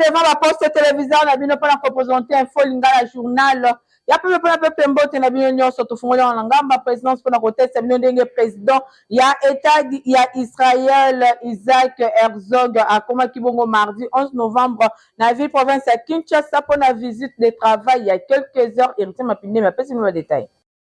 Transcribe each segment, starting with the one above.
devant ba poste téléviseur na bino mpona kopresente info lingala journal ya pembe mpona pepe. Mbote na bino nyonso. Tofungoli yango na ngamba présidence mpona kotesta bino ndenge président ya État ya Israel Isaac Herzog akomaki bongo mardi 11 novembre na ville province ya Kinshasa mpona visite de travail ya quelques heures. Héritier Mapindemi apesi bino badetail.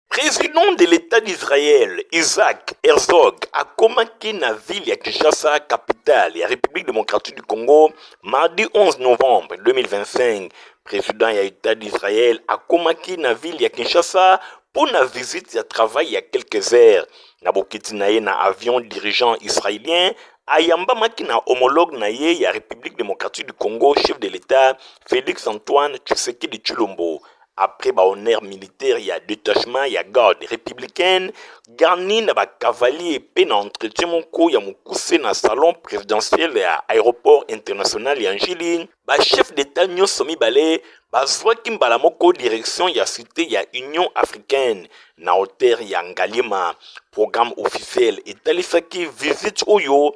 Président de l'État d'Israël, Isaac Herzog, akomaki na ville ya Kinshasa, capitale ya République démocratique du Congo, mardi 11 novembre 2025. Président ya État d'Israël akomaki na ville ya Kinshasa mpo na visite ya travail ya quelques heures. Na bokiti na ye na avion, dirigeant israélien ayambamaki na homologue na ye ya République démocratique du Congo, chef de l'État Félix Antoine Tshisekedi Tshilombo. Après bahonneur militaire ya détachement ya garde républicaine garni na bacavalier mpe na entretien moko ya mokuse na salon présidentiel ya aéroport international ya Njili, bachef d'État nyonso mibale bazwaki mbala moko direction ya cité ya Union africaine na hauteur ya Ngaliema. Programme officiel etalisaki visite oyo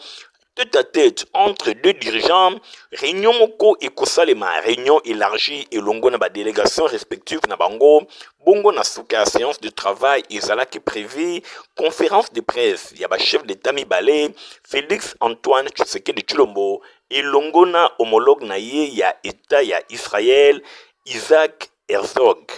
tête à tête entre deux dirigeants, réunion moko ekosalema, réunion élargie elongo na badélégation respective na bango. Bongo na suka ya séance de travail, ezalaki prévu conférence de presse ya bachef d'État mibale, Félix Antoine Tshisekedi Tshilombo elongo na homologue na ye ya État ya Israël Isaac Herzog.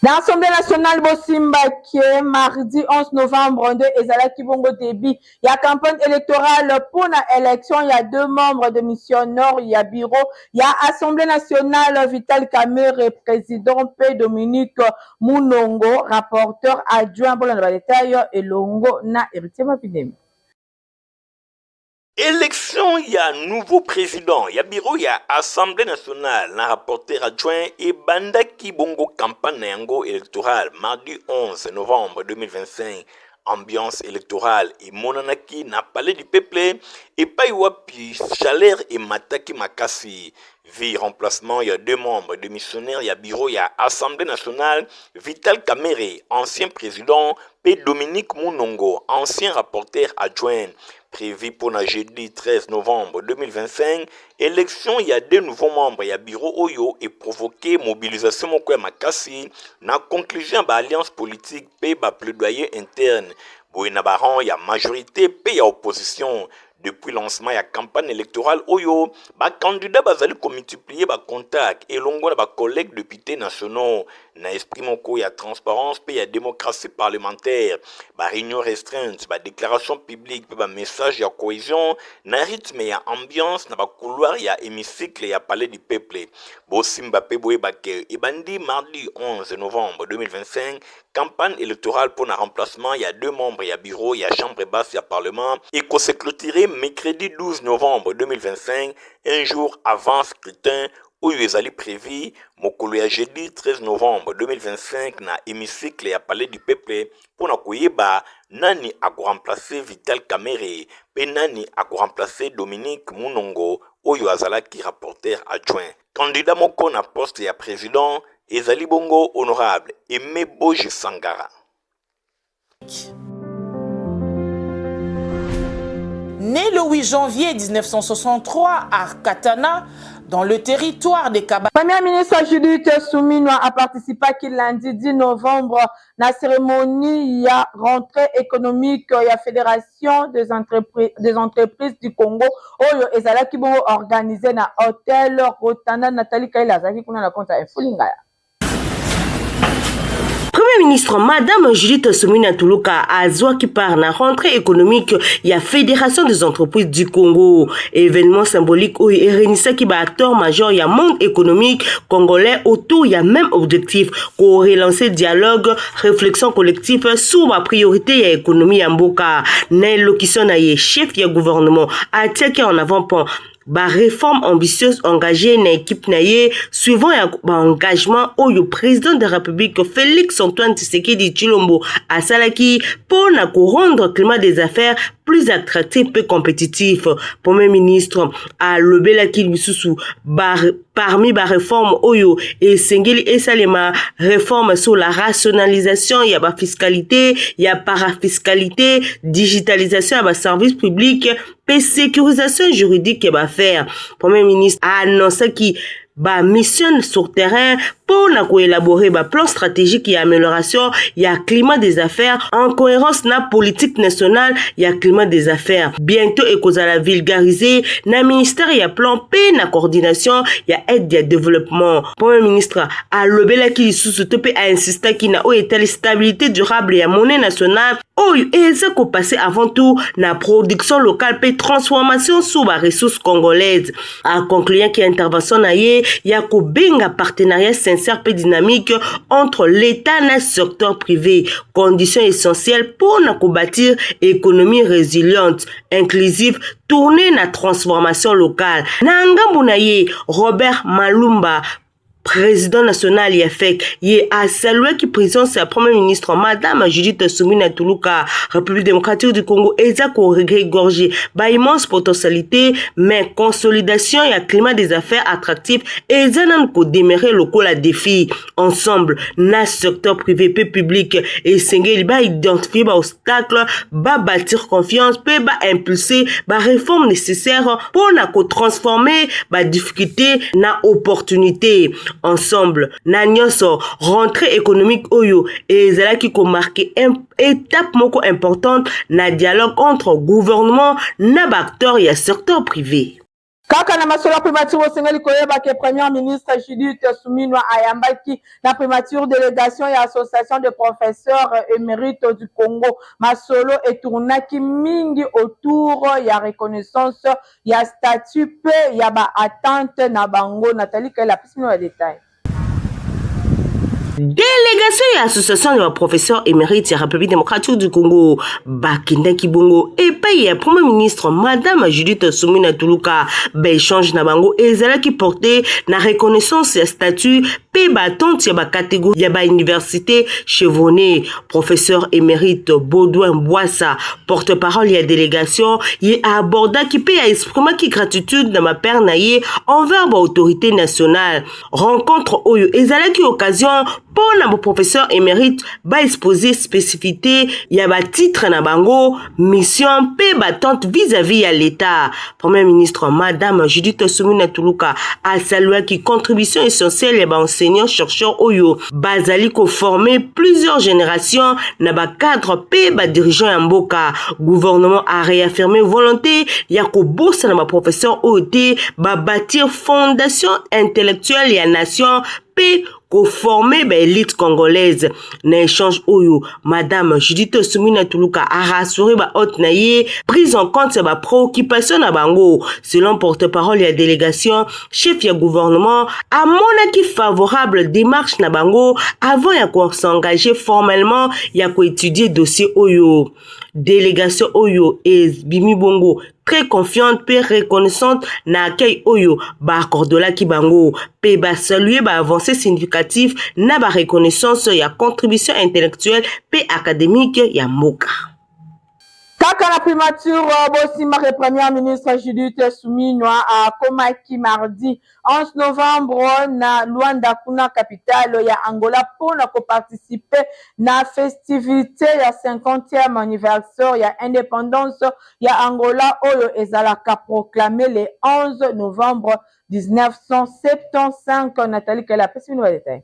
Na Assemblée nationale, bosimbaki mardi 11 novembre nde ezalaki bongo début ya campagne électorale mpona élection ya deux membres de mission nord ya bureau ya Assemblée nationale, Vital Kamerhe président mpe Dominique Munongo rapporteur adjoint. Bolanda badetail elongo na Héritier Mapindemi. Élection ya nouveau président ya bureau ya Assemblée nationale na rapporteur adjoint ebandaki bongo campagne na yango électorale mardi 11 novembre 2025. Ambiance électorale emonanaki na Palais du Peuple, epai wapi chaleur emataki makasi vu remplacement ya deux membres démissionnaires ya bureau ya Assemblée nationale, Vital Kamerhe, ancien président, mpe Dominique Munongo, ancien rapporteur adjoint. Prévu pour na jeudi 13 novembre 2025, élection ya deux nouveaux membres ya bureau oyo eprovoqué mobilisation moko ya makasi na conclusion ya baalliance politique mpe baplaidoyer interne boye na barang ya majorité mpe ya opposition. Depuis lancement ya campagne électorale oyo, bacandidat bazali komultiplier bacontact elongo na bacollègue députés nationaux na esprit moko ya transparence mpe ya démocratie parlementaire. Baréunion restreinte, badéclaration publique mpe bamessage ya cohésion na rythme ya ambiance na bacouloir ya hémicycle ya Palais du Peuple. Bosimba mpe boyeba ke ebandi mardi 11 novembre 2025 campagne électorale pour na remplacement ya deux membres ya bureau ya chambre basse ya parlement, ekose clôturer mercredi 12 novembre 2025, un jour avant scrutin oyo ezali prévu mokolo ya jeudi 13 novembre 2025 na hémicycle ya Palais du Peuple, mpona koyeba nani akoremplace Vital Kamerhe mpe nani akoremplace Dominique Munongo oyo azalaki rapporteur adjoint. Candidat moko na poste ya président ezali bongo honorable Aimé Boji Sangara. Né le 8 janvier 1963 à Katana, dans le territoire des Kaba. Première ministre Judith Suminwa a participé lundi 10 novembre na cérémonie ya rentrée économique ya Fédération des entreprises du Congo oyo ezalaki bongo organisé na hôtel Rotana. Nathalie Kaila azalaki kuna na compte ya Info Lingala. Premier ministre Madame Judith Suminwa Tuluka azwaki part na rentrée économique ya Fédération des entreprises du Congo, événement symbolique oyo eréunissaki baacteur majeur ya monde économique congolais autour ya même objectif: korelancer dialogue, réflexion collective sur bapriorité ya économie ya mboka. Na élocution na ye, chef ya gouvernement atiaki en avant pan baréforme ambitieuse engagée na équipe na ye, suivant ya baengagement oyo président de la République Félix Antoine Tshisekedi Tshilombo asalaki mpo na korendre climat des affaires. plus attractif mpe compétitif. Premier ministre alobelaki lisusu parmi ba réforme oyo esengeli esalema, réforme sur la rationalisation ya ba fiscalité, ya parafiscalité, digitalisation ya ba service public mpe sécurisation juridique ya baaffaire. Premier ministre aannonçaki ba mission sur terrain mpo na koélaborer ba plan stratégique ya amélioration ya climat des affaires en cohérence na politique nationale ya climat des affaires. Bientôt ekozala vulgarisé na ministère ya plan mpe na coordination ya aide ya développement. Premier ministre alobelaki lisusu to mpe ainsistaki na oyo etali stabilité durable ya monnaie nationale oyo eza kopasser avant tout na production locale mpe transformation sur baressources congolaises. Aconcluaki intervention na ye ya kobenga partenariat sincère mpe dynamique entre l'État na secteur privé, condition essentielle mpo na kobâtir économie résiliente, inclusive, tournée na transformation locale. Na ngambu na ye, Robert Malumba, président national ya FEC, ye asaluaki présence ya premier ministre Madame Judith Suminwa Tuluka. République démocratique du Congo eza koregorger baimmense potentialité, mais consolidation ya climat des affaires attractif eza nanu kodemeurer lokola défi. Ensemble na secteur privé mpe public, esengeli baidentifier baobstacle, babâtir confiance mpe baimpulser baréforme nécessaire mpo na kotransformer badifficulté na opportunité. Ensemble na nyonso, rentrée économique oyo ezalaki komarquer étape moko importante na dialogue entre gouvernement na baacteur ya secteur privé. Kaka na masolo ya primature, osengeli koyeba ke premier ministre Judith Suminwa ayambaki na primature délégation ya Association de professeurs émérite du Congo. Masolo etournaki mingi autour ya reconnaissance ya statut mpe ya baattente na bango. Nathalie Kaela apesi bino ya détail. Délégation ya Association ya baprofesseur émérite ya République démocratique du Congo bakendaki bongo epai ya premier ministre Madame Judith Suminwa Tuluka. Baéchange na bango ezalaki porté na reconnaissance ya statut mpe baattente ya bacatégorie ya bauniversité chevronné. Professeur émérite Baudouin Bwasa, porte-parole ya délégation, ye abordaki mpe aexprimaki gratitude na bapairs na ye envers baautorité nationale. Rencontre oyo ezalaki occasion mpo na baprofesseur émérite baexposer spécificité ya batitre na bango, mission mpe baattente vis-à-vis ya l'État. Premier ministre Madame Judith Suminwa Tuluka asaluaki contribution essentielle ya baenseignant chercheur oyo bazali koformer plusieurs générations na bacadre mpe badirigeant ya mboka. Gouvernement a réaffirmé volonté ya kobosana baprofesseur oyo te babâtir fondation intellectuelle ya nation mpe koformer baélite congolaise. Na échange oyo, Madame Judith Suminwa Tuluka arassurer bahôte na ye prise en compte ya bapréoccupation na bango. Selon porte-parole ya délégation, chef ya gouvernement amonaki favorable démarche na bango avant ya kos'engager formellement ya koétudier dossier oyo. Délégation oyo ebimi bongo très confiante mpe reconnaissante na accueil oyo baaccordolaki bango mpe basaluer baavancée significative na bareconnaissance ya contribution intellectuelle mpe académique ya mboka. Kaka na primature, bosimbaka premier ministre Judith Suminwa akomaki mardi 11 novembre na Luanda, kuna capitale ya Angola, mpona koparticiper na festivité ya 50e anniversaire ya indépendance ya Angola oyo ezalaka proclamé le 11 novembre 1975. Nathalie Kele apesi bino badétail.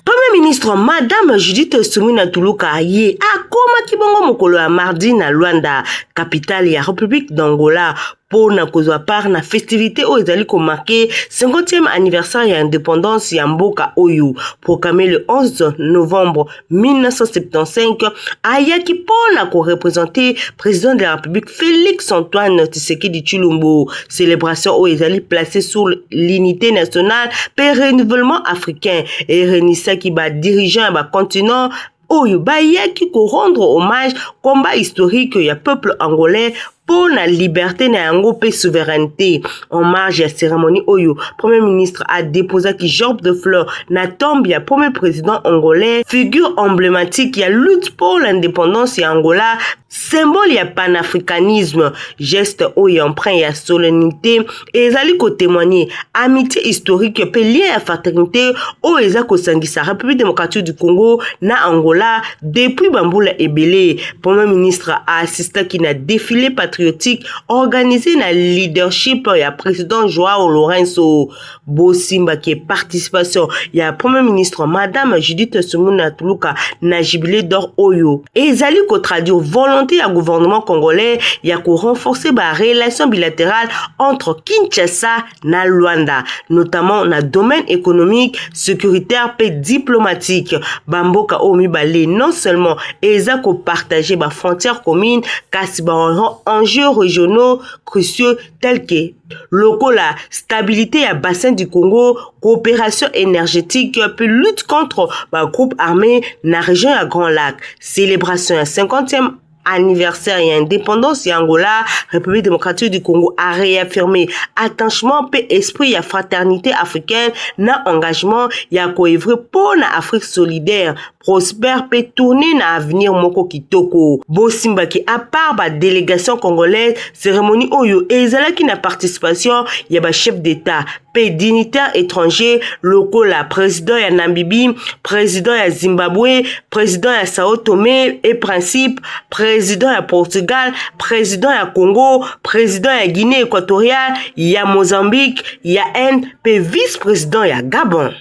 Premier ministre Madame Judith Suminwa Tuluka ye akomaki bongo mokolo ya mardi na Luanda, capitale ya République d'Angola, mpo na kozwa part na festivité oyo ezali komarquer 50e anniversaire ya indépendance ya mboka oyo proclamé le 11 novembre 1975. Ayaki mpo na koreprésenter président de la République Félix Antoine Tshisekedi Tshilombo. Célébration oyo ezali placé sur l'unité nationale mpe renouvellement africain, eréunissaki badirigeant ya bacontinent oyo bayaki korendre hommage combat historique ya peuple angolais. mpo na liberté na yango mpe souveraineté. En marge ya cérémonie oyo, Premier ministre adéposaki gerbe de fleurs na tombe ya premier président angolais, figure emblématique ya lutte pour l'indépendance ya Angola, symbole ya panafricanisme. Geste oyo empreint ya solennité ezali kotémoigner amitié historique mpe lien ya fraternité oyo eza kosangisa République démocratique du Congo na Angola depuis bambula ebele. Premier ministre aassistaki na défilé patriotique organisé na leadership ya président Joao Lourenço. Bosimbaki participation ya Premier ministre Madame Judith Suminwa Tuluka na jubilé d'or oyo ezali kotraduire volonté ya gouvernement congolais ya korenforcer barelation bilatérale entre Kinshasa na Luanda, notamment na domaine économique, sécuritaire mpe diplomatique. Bamboka oyo mibale non seulement eza kopartager bafrontière commune, kasi baenjeux régionaux cruciaux tels que lokola stabilité ya bassin du Congo, coopération énergétique mpe lutte contre bagroupe armé na région ya Grands Lacs. Célébration ya 50e anniversaire ya indépendance ya Angola, République démocratique du Congo a réaffirmé attachement mpe esprit ya fraternité africaine na engagement ya koœuvrer mpo na Afrique solidaire, prospère mpe tourné na avenir moko kitoko. Bosimbaki, à part badélégation congolaise, cérémonie oyo ezalaki na participation ya bachef d'État mpe dignitaire étranger lokola président ya Namibie, président ya Zimbabwe, président ya Sao Tomé et Principe, président ya Portugal, président ya Congo, président ya Guinée équatoriale, ya Mozambique, ya Inde mpe vice-président ya Gabon.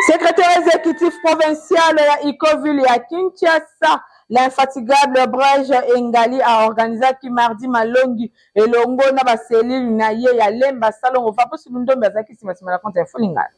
Secrétaire exécutif provincial ya UCO ville ya Kinshasa, l'infatigable Brege Engali, aorganizaki mardi malongi elongo na baselile na ye ya Lemba, Salongo. Faposi Lundombe azalaki nsima na compte ya Folingana.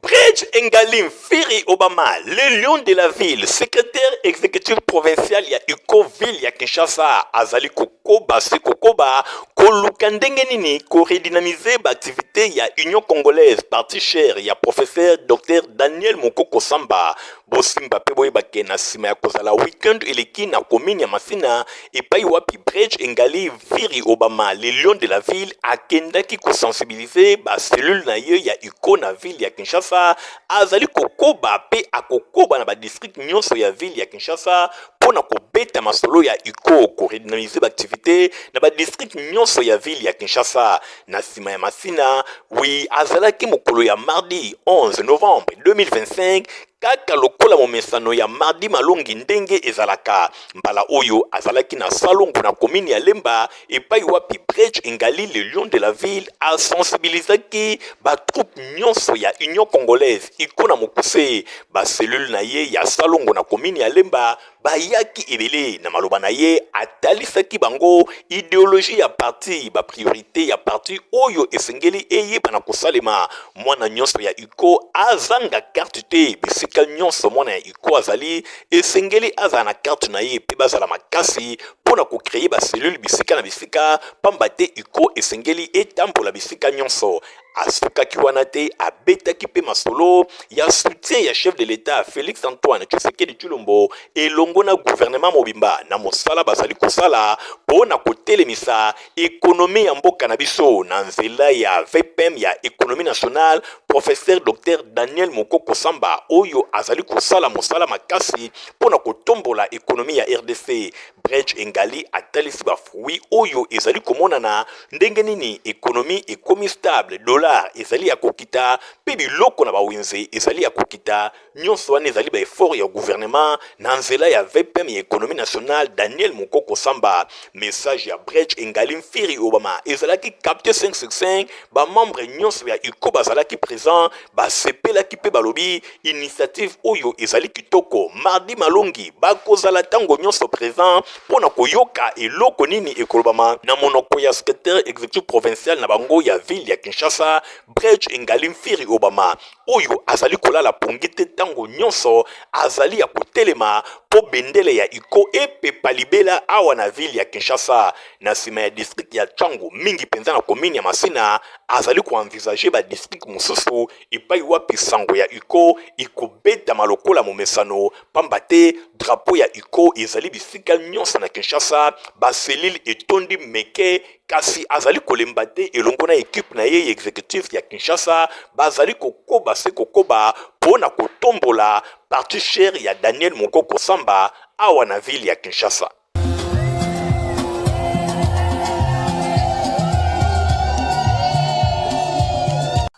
Bridge Engali Mfiri Obama, le lion de la ville, secrétaire exécutif provincial ya UCO ville ya Kinshasa, azali kokoba se kokoba koluka ndenge nini koredynamiser baactivité ya Union congolaise, parti cher ya professeur Dr Daniel Mokoko Samba. Bosimba mpe boyebake, na nsima ya kozala weekend eleki na commune ya Masina, epai wapi Bridge Engali Mfiri Obama, le lion de la ville, akendaki kosensibiliser bacellule na ye ya UCO na ville ya Kinshasa, azali kokoba mpe akokoba na badistrict nyonso ya ville ya Kinshasa mpo na kobeta masolo ya UCO, koredynamiser baactivité na badistrict nyonso ya ville ya Kinshasa. Na nsima ya Masina wi, azalaki mokolo ya mardi 11 novembre 2025, kaka lokola momesano ya mardi malongi ndenge ezalaka. Mbala oyo azalaki na Salongo, na komini ya Lemba, epai wapi Bridge Engali, le lion de la ville, asensibilizaki batroupe nyonso ya Union congolaise, UCO na mokuse. Bacellule na ye ya Salongo na komini ya Lemba bayaki ebele. Na maloba na ye, atalisaki bango idéologie ya parti, bapriorité ya parti oyo esengeli eyebana kosalema. Mwana nyonso ya UCO azanga carte te. Bisika nyonso mwana ya UCO azali, esengeli azala na carte na ye mpe bazala makasi mpo na kocréer bacellule bisika na bisika, pamba te UCO esengeli etambola bisika nyonso. Asukaki wana te, abetaki mpe masolo ya soutien ya chef de l'État Félix Antoine Tshisekedi Tshilombo elongo na gouvernement mobimba na mosala bazali kosala mpo na kotelemisa économie ya mboka na biso na nzela ya VPM ya économie nationale, professeur Dr Daniel Mokoko Samba, oyo azali kosala mosala makasi mpo na kotombola économie ya RDC. Bridge Engali atalisi bafruit oyo ezali komonana, ndenge nini économie ekomi stable, dollar ezali ya kokita mpe biloko na bawenze ezali ya kokita. Nyonso wana ezali baeffort ya gouvernement na nzela ya VPM ya économie nationale, Daniel Mokoko Samba. Message ya Bridge Engali Mfiri Obama ezalaki capté 565. Bamembre nyonso ya UCO bazalaki présent, basepelaki mpe balobi initiative oyo ezali kitoko. Mardi malongi bakozala ntango nyonso présent. mpo na koyoka eloko nini ekolobama na monoko ya secretaire executif provincial na bango ya ville ya Kinshasa, Brej Engali Mfiri Obama, oyo azali kolala pongi te ntango nyonso azali ya kotelema mpo bendele ya UCO epepa libela awa na ville ya Kinshasa. Na nsima ya district ya Tshangu, mingi mpenza na commune ya Masina, azali ko envisager ba district mosusu epai wapi sango ya UCO ekobetama lokola momesano, pamba te drapeau ya UCO ezali bisika nyonso na Kinshasa, ba cellule etondi meke, kasi azali kolemba te elongo na equipe na ye executif ya Kinshasa, bazali kokoba se kokoba mpo na kotombola parti cher ya Daniel Mokoko Samba awa na ville ya Kinshasa.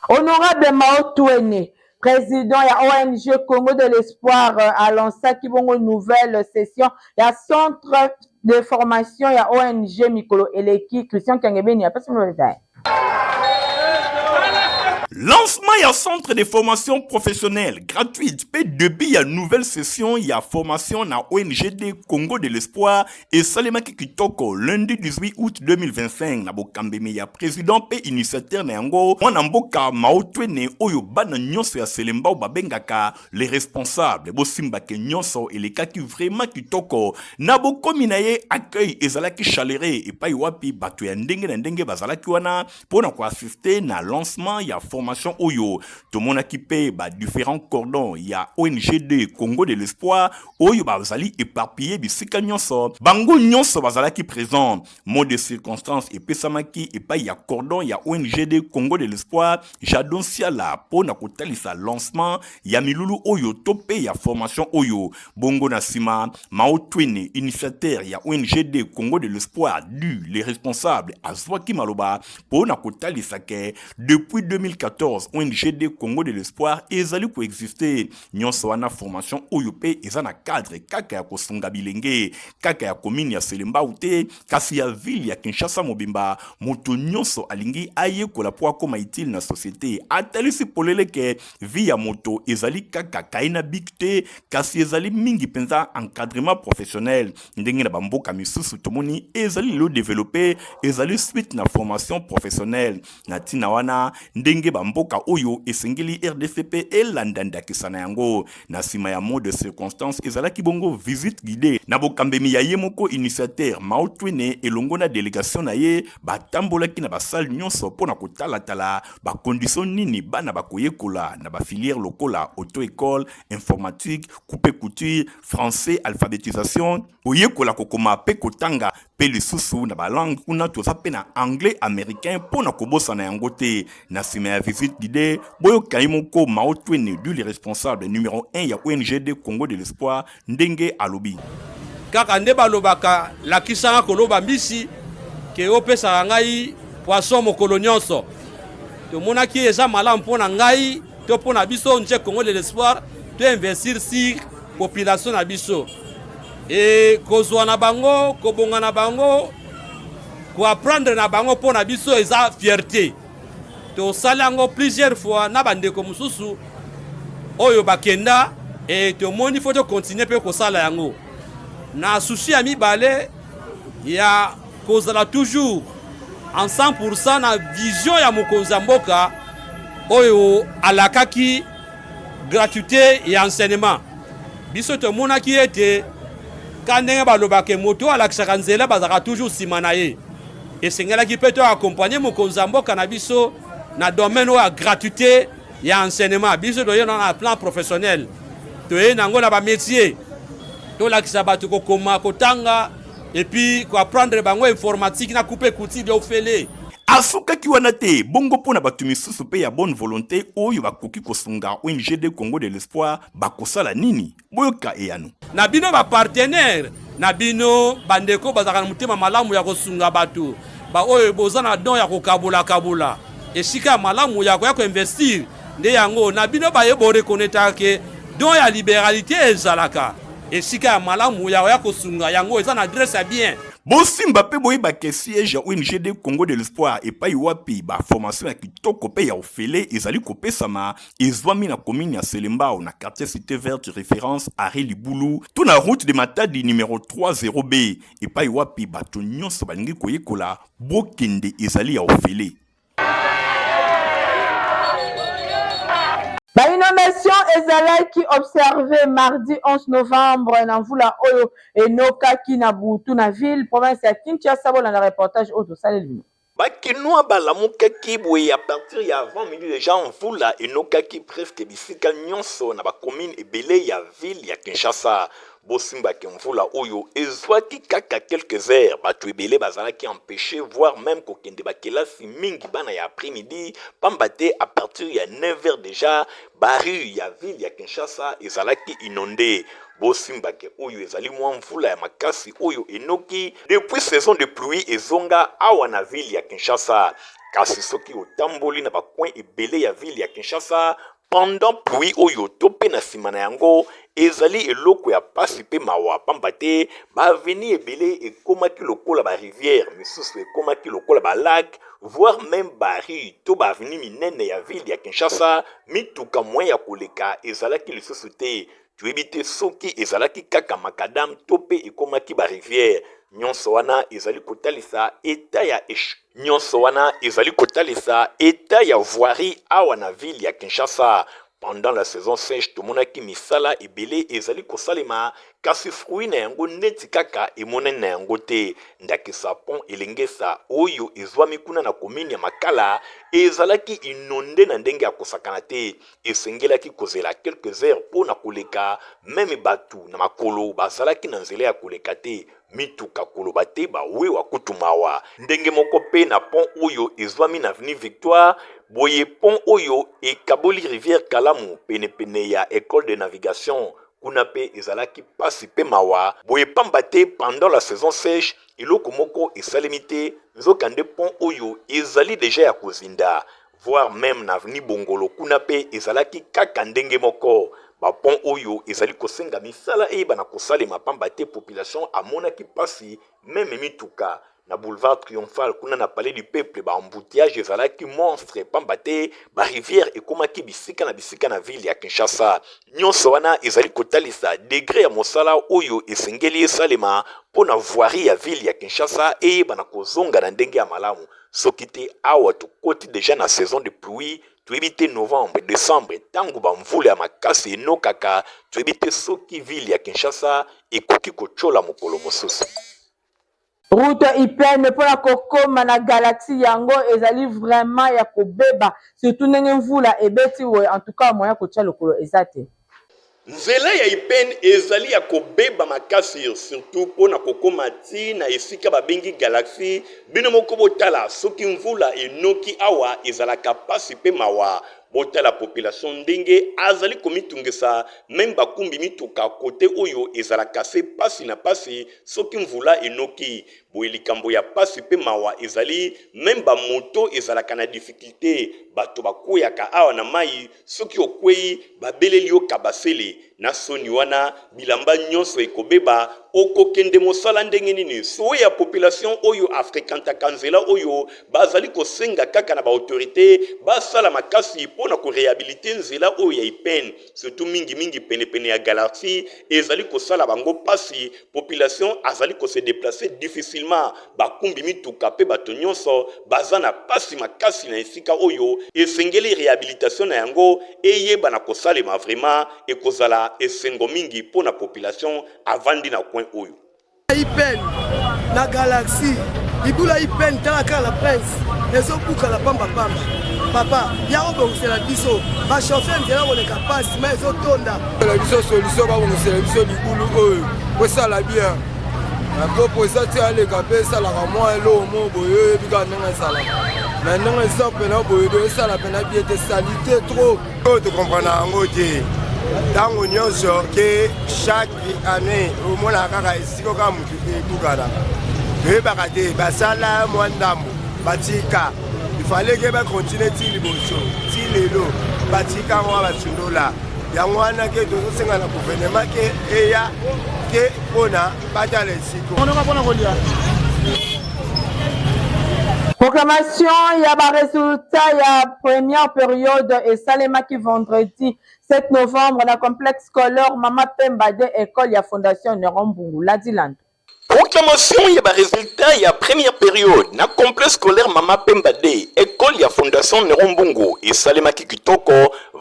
Honorable Mao Tuene, président ya ONG Congo de l'Espoir, alansaki bongo nouvelle session ya centre de formation ya ONG mikolo eleki. Christian Kangebeni apesi mo détail. Lancement ya centre de formation professionnelle gratuite mpe début ya nouvelle session ya formation na ONGD Congo de l'Espoir esalemaki kitoko lundi 18 août 2025 na bokambemi ya président mpe initiateur na yango, mwana mboka Mao Twene, oyo bana nyonso ya Selembao babengaka les responsables. Bosimbake nyonso elekaki vraiment kitoko. Na bokomi na ye, accueil ezalaki chaleureux, epai wapi bato ya ndenge na ndenge bazalaki wana mpo na koassister na lancement ya formation oyo. Tomonaki mpe badifférents cordons ya ONGD Congo de l'Espoir oyo bazali éparpillé bisika nyonso, bango nyonso bazalaki présent. Mot de circonstance epesamaki epai ya cordon ya ONGD Congo de l'Espoir, Jadon Siala, mpo na kotalisa lancement ya milulu oyo to mpe ya formation oyo. Bongo na nsima, Mao Twene, initiateur ya ONGD Congo de l'Espoir du les responsables, azwaki maloba mpo na kotalisa ke depuis 2014 ONGD Congo de l'Espoir ezali koexister. Nyonso wana, formation oyo mpe eza na cadre kaka ya kosunga bilenge kaka ya commune ya Selembao te, kasi ya ville ya Kinshasa mobimba. Moto nyonso alingi ayekola mpo akóma utile na société. Atalisi polele ke vie ya moto ezali kaka cahier na bic te, kasi ezali mingi mpenza encadrement professionnel. Ndenge na bamboka misusu tomoni ezali lelo développé, ezali suite na formation professionnelle. Na ntina wana, ndenge bamboka oyo esengeli RDC mpe elanda ndakisa na yango. Na nsima ya mot de circonstance, ezalaki bongo visite guidée na bokambemi ya ye moko initiateur Mao Twene elongo na délégation na ye. Batambolaki na basalle nyonso mpo na kotalatala bacondition nini bana bakoyekola na bafilière lokola auto école, informatique, coupe couture, français, alphabétisation, koyekola kokoma mpe kotanga, mpe lisusu na balangue kuna toza mpe na anglais américain, mpo na kobosana yango te. Na nsima ya visite guidée, boyoka ye moko Mao Twene du le responsable numéro 1 ya ONGD Congo de l'Espoir ndenge alobi. Kaka nde balobaka, lakisanga koloba mbisi ke opesaka ngai poisson mokolo nyonso. Tomonaki eza malamu mpo na ngai to mpo na biso ONG Congo de l'Espoir to investir sur population na biso e kozwa na bango, kobonga na bango, koapprendre na bango. Mpo na biso eza fierté. Tosali yango plusieurs fois na bandeko mosusu oyo bakenda e tomoni faut tocontinuer mpe kosala yango na souci ya mibale ya kozala toujours en 100% na vision ya mokonzi ya mboka oyo alakaki gratuité ya enseignement. Biso tomonaki ete ka ndenge balobaka, moto oyo alakisaka nzela bazalaka toujours nsima na ye. Esengelaki mpe to accompagner mokonzi ya mboka na biso na domaine oyo ya gratuité ya enseignement. Biso toye na plan professionnel, toye nango na bamétier, tolakisa bato kokoma, kotanga et puis koapprendre bango informatique na coupe couture ofele. Asukaki wana te. Bongo mpo na bato misusu mpe ya bonne volonté oyo bakoki kosunga ONGD Congo de l'Espoir, bakosala nini? Boyoka eyano. Na bino bapartenaire, na bino bandeko bazalaka na motema malamu ya kosunga bato, baoyo boza na don ya kokabola-kabola, esika ya malamu ya koya koinvestir nde yango. Na bino baye boreconnaîtraka ke don ya libéralité ezalaka, esika ya malamu ya koya kosunga yango eza na adresse ya bien. Bosimba mpe boyeba ke siège ya ONGD Congo de l'Espoir epai wapi ba formation ya kitoko mpe ya ofele ezali kopesama ezwami na commune ya Selembao na quartier Cité Verte référence arrêt Libulu to na route de Matadi numéro 30B epai wapi bato nyonso balingi koyekola bokende ezali ya ofele. Ba inondation ezalaki observe mardi 11 novembre na mvula oyo enokaki na butu na ville province ya Kinshasa. Bolanda reportage oyo tosaleli bino. Ba kinois balamukaki boye à partir ya avant midi dejà mvula enokaki presque bisika nyonso na ba communes ebele ya ville ya Kinshasa. Bosimba ke mvula oyo ezwaki kaka quelques heures, batu ebele bazalaki empecher voire meme kokende ba kelasi mingi bana ya après midi pamba te à partir ya 9 heures dejà ba rues ya ville ya Kinshasa ezalaki inonde. Bosimba ke oyo ezali mwa mvula ya makasi oyo enoki depuis saison de pluie ezonga awa na ville ya Kinshasa. Kasi soki otamboli na ba coins ebele ya ville ya Kinshasa Pendant pluie oyo to pe na sima na yango, ezali eloko ya pasi pe mawa pamba te ba avenues ebele ekomaki lokola ba rivières, misusu ekomaki lokola ba lacs, voire meme ba rues to ba avenues minene ya ville ya Kinshasa, mituka moyen ya koleka ezalaki lisusu te. Toyebi te soki ezalaki kaka macadam to pe ekomaki ba rivières. Nionso wana ezali kotalisa etat ya Nionso wana ezali kotalisa etat ya voirie awa na ville ya Kinshasa. Pendant la saison sèche tomonaki misala ebele ezali kosalema kasi fruit na yango neti kaka emonani na yango te. Ndakisa pont Elengesa oyo ezwami kuna na commune ya Makala ezalaki inonde na ndenge ya kosakana te. Esengelaki kozela quelques heures mpo na koleka, meme batu na makolo bazalaki na nzela ya koleka te, mituka koloba te ba wewa kutu mawa. Ndenge moko mpe na pont oyo ezwami na avenue Victoire, boye pont oyo ekaboli rivière Kalamu pene pene ya ecole de navigation, kuna mpe ezalaki pasi mpe mawa, boye pamba te pendant la saison sèche eloko moko esalemi te, nzokande pont oyo ezali dejà ya kozinda. Voir meme na avenue Bongolo kuna pe ezalaki kaka ndenge moko. Ba ponts oyo ezali kosenga misala eyebana kosalema pamba te population amonaki pasi meme mituka. Na boulevard Triomphal kuna na palais du peuple ba embouteillages ezalaki monstre pamba te ba rivières ekomaki bisika na bisika na ville ya Kinshasa. Nionso wana ezali kotalisa degre ya mosala oyo esengeli esalema mpo na voirie ya ville ya Kinshasa eyebana kozonga na ndenge ya malamu. Soki te awa tokoti dejà na saison de pluie, toyebi te novembre, decembre tango ba mvula ya makasi enokaka, toyebi te soki ville ya Kinshasa ekoki kotiola mokolo mosusu. Route IPN mpo na kokoma na galaxie yango ezali vraiment ya kobeba surtout ndenge mvula ebeti boye en tout cas moyen kotia lokolo eza te. Nzela ya IPN ezali ya kobeba makasi surtout mpo na kokoma ti na esika babengi Galaxie. Bino moko botala soki mvula enoki awa ezalaka pasi mpe mawa. Botala population ndenge azali komitungisa meme bakumbi mituka cote oyo ezalaka se pasi na pasi soki mvula enoki. Boye likambo ya pasi pe mawa ezali meme ba moto ezalaka na difficulte bato bakweyaka awa na mayi soki okweyi babeleli yo kabasele na soni wana bilamba nyonso ekobeba okokende mosala ndenge nini souhait ya population oyo a frequentaka nzela oyo bazali kosenga kaka na ba autorite basala makasi mpo na ko rehabiliter nzela oyo ya IPN surtout mingi mingi pene pene ya Galaxie ezali kosala bango pasi, population azali ko se deplacer difficilement, bakumbi mituka pe bato nyonso baza na pasi makasi na esika oyo esengeli rehabilitation na yango eyebana kosalema vraiment ekozala esengo mingi po na population avandi na coin oyo. Ipen na galaxie libula ipen tala kaka la prince ezobukana pamba pamba papa ya kobongisela biso bachauffeur nzela koleka mpasi ma ezotonda na biso solution babongisela biso libulu oyo kosala bien mpo eza ti aleka mpe esalaka mwa eloko moko boye oyebi kaka ndenge ezalaka me ndenge eza mpena boye do esala mpena bien te salite trop oyo tokomprena yango te ntango nyonso ke chaque année omonaka kaka esika kaka motu ebukanaka toyebaka te basala mwa ndambo batika ifale ke bakontinue ti liboso ti lelo batika yango basundola. Yango wana ke tozosenga na gouvernement ke eya te mpona batala esiko. Proclamation ya ba resultats ya première période esalemaki vendredi 7 novembre na complexe scolaire Mama Pemba de école ya Fondation Neron Mbungu Ladiland. Proclamation ya ba resultats ya première periode na complexe scolaire Mama Pemba 2, ecole ya Fondation Neron Mbungu esalemaki kitoko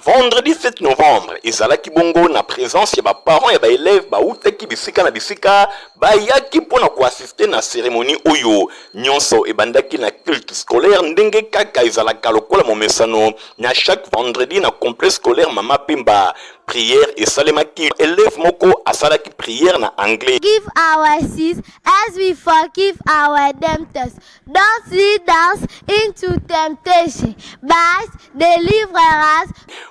vendredi 7 novembre. Ezalaki bongo na presence ya ba parents ya ba elèves bawutaki bisika na bisika bayaki mpo na koassiste na cérémonie oyo. Nyonso ebandaki na culte scolaire ndenge kaka ezalaka lokola momesano na chaque vendredi na complexe scolaire Mama Pemba. Prière esalemaki, elève moko asalaki prière na anglais. Give our sins as we forgive our debtors. Don't lead us into temptation, but deliver us.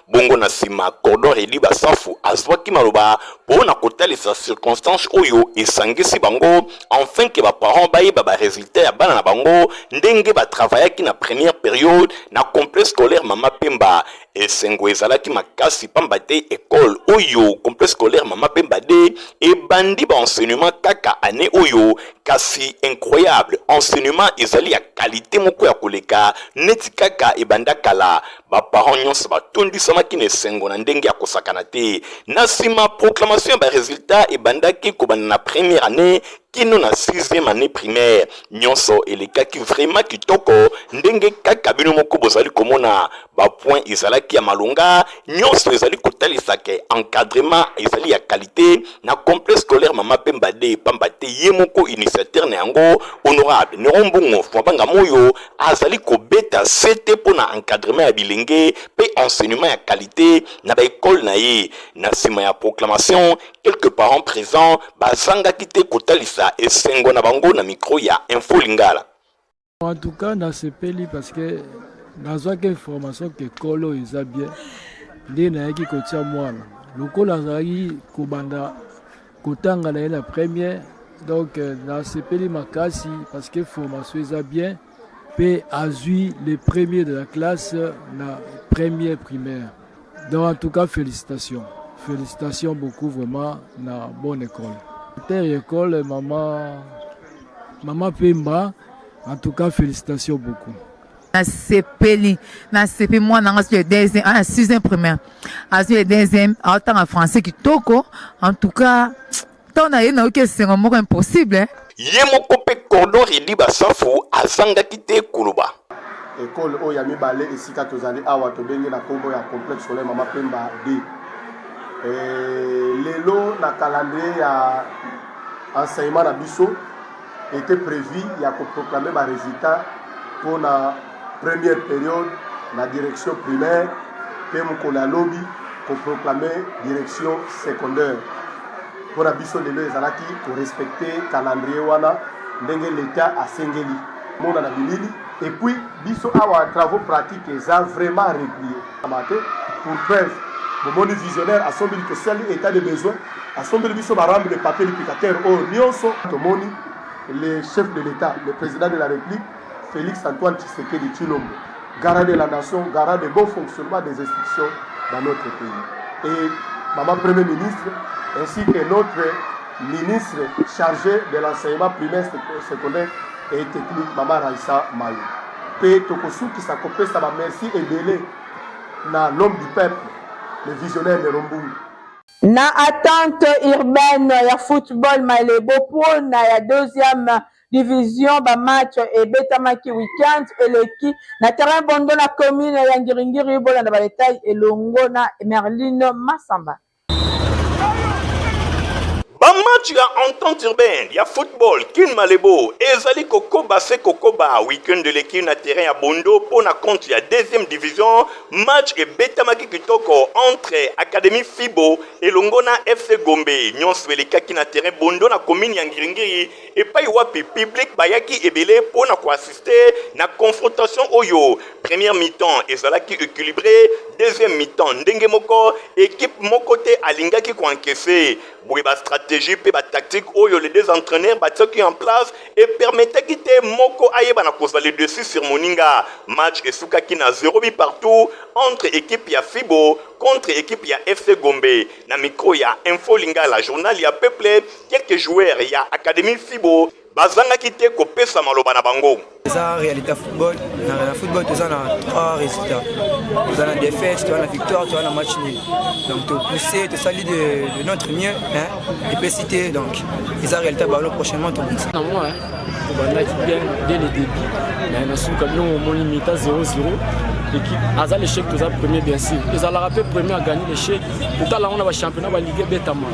Bongo na nsima cordon Redi Basafu azwaki maloba mpo na kotalisa circonstance oyo esangisi bango enfin ke baparents bayeba baresultat ya bana na bango ndenge batravayaki na première periode na complexe scolaire Mama Pemba. Esengo ezalaki makasi pamba te ecole oyo complexe scolaire Mama Pemba 2 ebandi ba enseignement kaka annee oyo, kasi incroyable enseignement ezali ya qualite moko ya koleka neti kaka ebanda kala. Ba parents nyonso batondisamaki na esengo na ndenge ya kosakana te. Na sima proclamation ya ba resultats ebandaki kobanda na première annee kino na sixième annee primaire. Nyonso elekaki vraiment kitoko ndenge kaka bino moko bozali komona. Ba points ezalaki ya malonga, nyonso ezali kotalisa ke encadrement ezali ya qualite na complexe scolaire Mama Pemba 2, pamba te ye moko initiateur na yango honorable Neron Mbungo Fuabanga Moyo azali kobeta sete mpo na encadrement ya bilenge mpe enseignement ya qualite na ba ecoles na ye. Na sima ya proclamation, quelques parents presents bazangaki te kotalisa esengo na bango na micro ya Info Lingala. En tout cas nasepeli parce que nazwaki information ke ekolo oyo eza bien, nde nayaki kotia mwana lokola azalaki kobanda kotanga na ye na première. Donc nasepeli makasi parce que formation eza bien mpe azwi le premier de la classe na première primaire. Donc en tout cas félicitations, félicitations beaucoup vraiment na bonne école terre, école mama mama Pemba. En tout cas félicitations beaucoup. Nasepeli, nasepeli. Mwana nga azwi le deuxième na sixième primaire, azwi le deuxième, aotanga français kitoko. En tout cas ntango na ye nayoki esengo moko impossible. Ye moko mpe cordon Redi Basafu azangaki te koloba. Ekole oyo ya mibale esika tozali awa tobengi na nkombo ya complexe scolaire Mama Pemba 2. Lelo na calendrier ya enseignement na biso était prévu ya koproclamer ba résultats mpona première période na direction primaire mpe mokolo ya lobi koproclamer direction secondaire. Mpona biso lelo ezalaki korespecter calendrier wana ndenge l'État asengeli mona na bilili. Et puis biso awa travaux pratiques eza vraiment régulier te. Pour preuve, bomoni visionnaire asombeli, tosali état de besoin, asombeli biso barambe de papier duplicateur oyo nyonso tomoni. Le chef de l'État, le président de la République Félix Antoine Tshisekedi Tshilombo, garant de la nation, garant de bon fonctionnement des institutions dans notre pays, et maman premier ministre ainsi que notre ministre chargé de l'enseignement primaire, secondaire et technique, mama Raissa Mayo. Mpe tokosukisa kopesa bamerci ebele na l'homme du peuple, le visionnaire Neron Mbungu. Na entente urbaine ya football Malebo mpona ya deuxième division, bamatch ebetamaki weekend eleki na terrain Bondo na commune ya Ngiringiri. Bolanda badétails elongo na Merline Masamba. Bamatch ya entente urbaine ya football Kin Malebo ezali kokoba se kokoba. Weekend eleki na terrain ya Bondo mpo na compte ya deuxième division, match ebetamaki kitoko entre Académie Fibo elongo na FC Gombe. Nyonso elekaki na terrain Bondo na commune ya Ngiringiri, epai wapi public bayaki ebele mpo na koassister na confrontation oyo. Première mi-temps ezalaki équilibré, deuxième mi-temps ndenge moko, équipe moko te alingaki koencaisser. Boye bastratégie Stratégie mpe ba tactiques oyo les deux entraineurs batiaki en place e permettaki te moko ayeba na kozwa le dessus sur moninga. Match esukaki na 0 but partout entre equipe ya Fibo contre equipe ya FC Gombe. Na micro ya Info Lingala, journal ya peuple, quelques joueurs ya Academie Fibo bazangaki te kopesa maloba na bango. Eza réalité ya football. Na football toza na trois résultats. Toza na défaite, toza na victoire, toza na match nul. Donc to pousser, tosali de, de notre mieux, hein, epesi te donc eza réalité ya ballon prochainement tobongisa. Na moi, tobandaki bien dès le début, mais na suka bino omoni mita 0-0 équipe aza l'échec toza premier bien sûr ezalaka mpe premier à gagner l'échec totala yango na bachampionnat baligue ebetama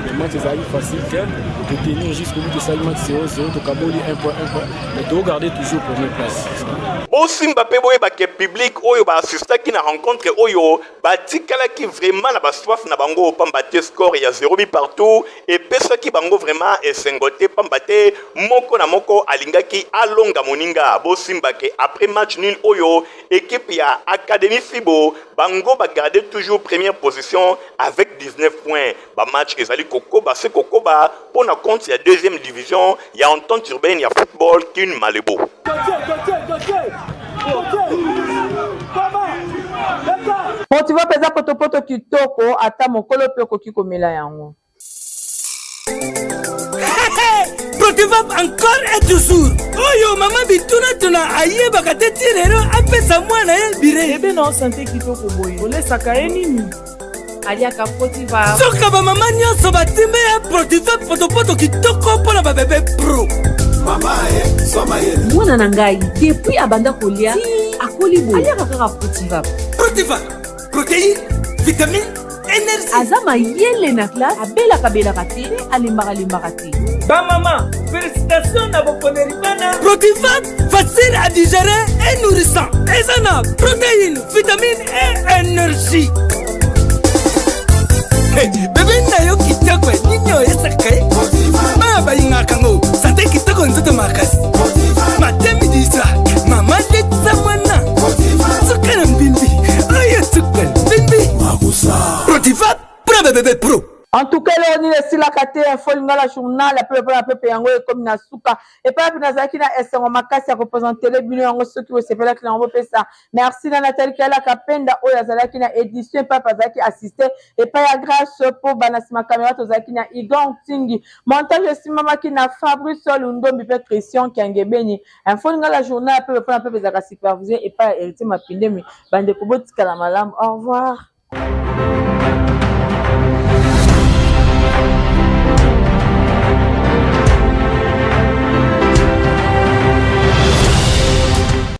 mais match ezalaki facile te totenir jusqu'au bout tosali match 0-0 tokaboli 1 point 1 point mais togarde toujours première place. Bosimba mpe boyeba ke public oyo ba assistaki na rencontre oyo batikalaki vraiment na ba soif na bango pamba te score ya 0 but partout epesaki bango vraiment esengo te pamba te moko na moko alingaki alonga moninga. Bosimba ke après match nul oyo equipe ya Academie Fibo bango ba garder toujours première position avec 19 points. Ba match ezali kokoba se kokoba mpo na compte ya deuxième division ya entente urbaine ya football Kin Malebo. Motiva mpenza potopoto kitoko, ata mokolo mpe okoki komela yango. Protivap encore et toujours oyo mama bitunatuna ayebaka te ti lelo apesa mwana ye bire bebe na osante kitoko boye olesaka ye nini aliaka protiva soka bamama nyonso batimbe ya protiva potopoto kitoko mpo na babebe pro mwana na ngai depuis abanda kolia akoli boye aliaka kaka protiva protiva protéine vitamine energie aza mayele na classe abelaka belaka te mpe alembaka lembaka te bamama félicitation na boponeli bana protivat facile à digérer et nourrissant eza na protéine vitamine et énergie Hey, bebe na yo kitoko nini oyesaka ye bana balingaka yango sante kitoko nzoto makasi matemi disa mama letisa mwana suka na mbimbi oyo suka mbimbi protiva pro bebebe pro En tout cas, eloko nini esilaka te info lingala journal ya pepe mpona pepe yango ekomi na suka epai mpe nazalaki na esengo makasi ya kopresentele bino yango soki bosepelaki na yango bopesa merci na Nathalie Kayala Kapenda oyo azalaki na edition epai mpe azalaki assiste epai ya Grace Poba na nsima kamera tozalaki na Igor Ntingi montage esimbamaki na Fabrice Lundombi mpe Christian Kiangebeni info lingala journal ya pepe mpona pepe ezalaka supervise epai ya Heritier Mapindemi bandeko botikala malamu au revoir.